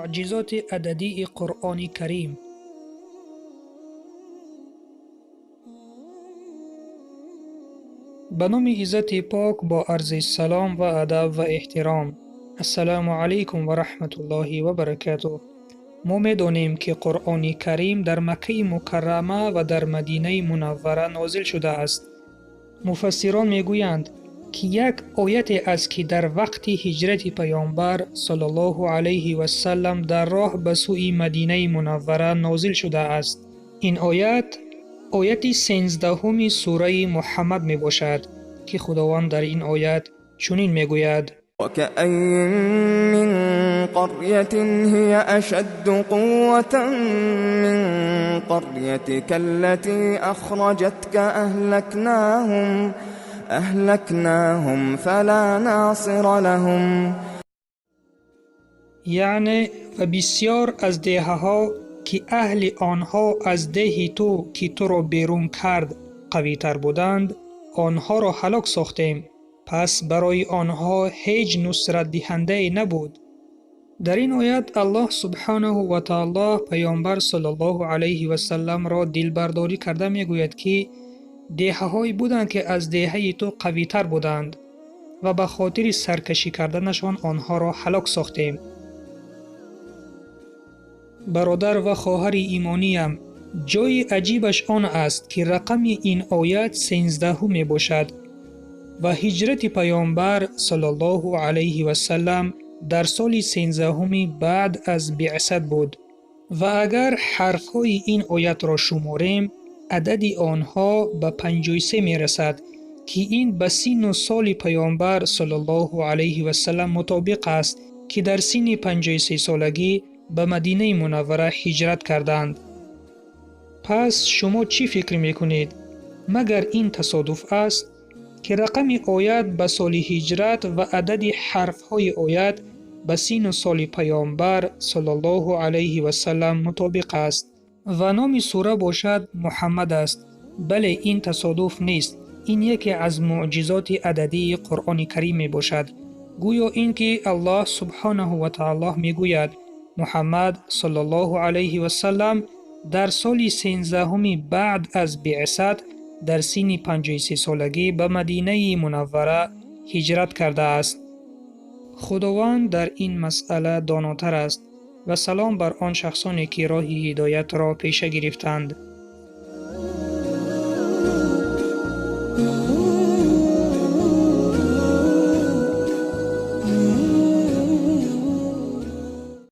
Муъҷизоти ададии Қуръони Карим. Ба номи Иззати Пок бо арзи салом ва адаб ва эҳтиром. Ассалому алайкум ва раҳматуллоҳи ва баракатуҳ. Мо медонем, ки Қуръони Карим дар Маккаи Мукаррама ва дар Мадинаи Мунаввара нозил шудааст. Муфассирон мегӯянд, ки як ояте аст, ки дар вақти ҳиҷрати Паёмбар саллаллоҳу алайҳи вассалам дар роҳ ба сӯи Мадинаи Мунаввара нозил шудааст. Ин оят ояти 13-уми сураи Муҳаммад мебошад, ки Худованд дар ин оят чунин мегӯяд: وكأي من قرية هي أشد قوة من قريتك التي أخرجتك أهلكناهم فلا ناصر لهم. Яъне ва бисёр аз деҳаҳо, ки аҳли онҳо аз деҳи ту, ки туро берун кард, қавитар буданд, онҳоро ҳалок сохтем, пас барои онҳо ҳеҷ нусратдиҳандае набуд. Дар ин оят Аллоҳ субҳонаҳу ва таоло Паёмбар саллаллоҳу алайҳи васалламро дилбардорӣ карда мегӯяд, ки деҳаҳое буданд, ки аз деҳаи ту қавитар буданд ва ба хотири саркашӣ карданашон онҳоро ҳалок сохтем. Бародар ва хоҳари имониям, ҷои аҷибаш он аст, ки рақами ин оят 13-ум мебошад ва ҳиҷрати Паёмбар саллаллоҳу алайҳи вассалам дар соли 13-уми баъд аз биъсат буд. Ва агар ҳарфҳои ин оятро шуморем, адади онҳо ба 53 мерасад, ки ин ба синну соли Паёмбар саллаллоҳу алайҳи вассалам мутобиқ аст, ки дар синни 53 солагӣ ба Мадинаи Мунаввара ҳиҷрат карданд. Пас шумо чӣ фикр мекунед? Магар ин тасодуф аст, ки рақами оят ба соли ҳиҷрат ва адади ҳарфҳои оят ба синну соли Паёмбар саллаллоҳу алайҳи вассалам мутобиқ аст? Ва номи сура бошад Муҳаммад аст. Бале, ин тасодуф нест. Ин яке аз муъҷизоти ададии Қуръони Карим мебошад. Гӯё ин ки Аллоҳ субҳонаҳу ва таоло мегӯяд: Муҳаммад саллаллоҳу алайҳи вассалам дар соли 13-уми баъд аз биъсат дар синни 53 солагӣ ба Мадинаи Мунаввара ҳиҷрат кардааст. Худованд дар ин масъала донотар аст ва салом бар он шахсоне, ки роҳи ҳидоятро пеша гирифтанд.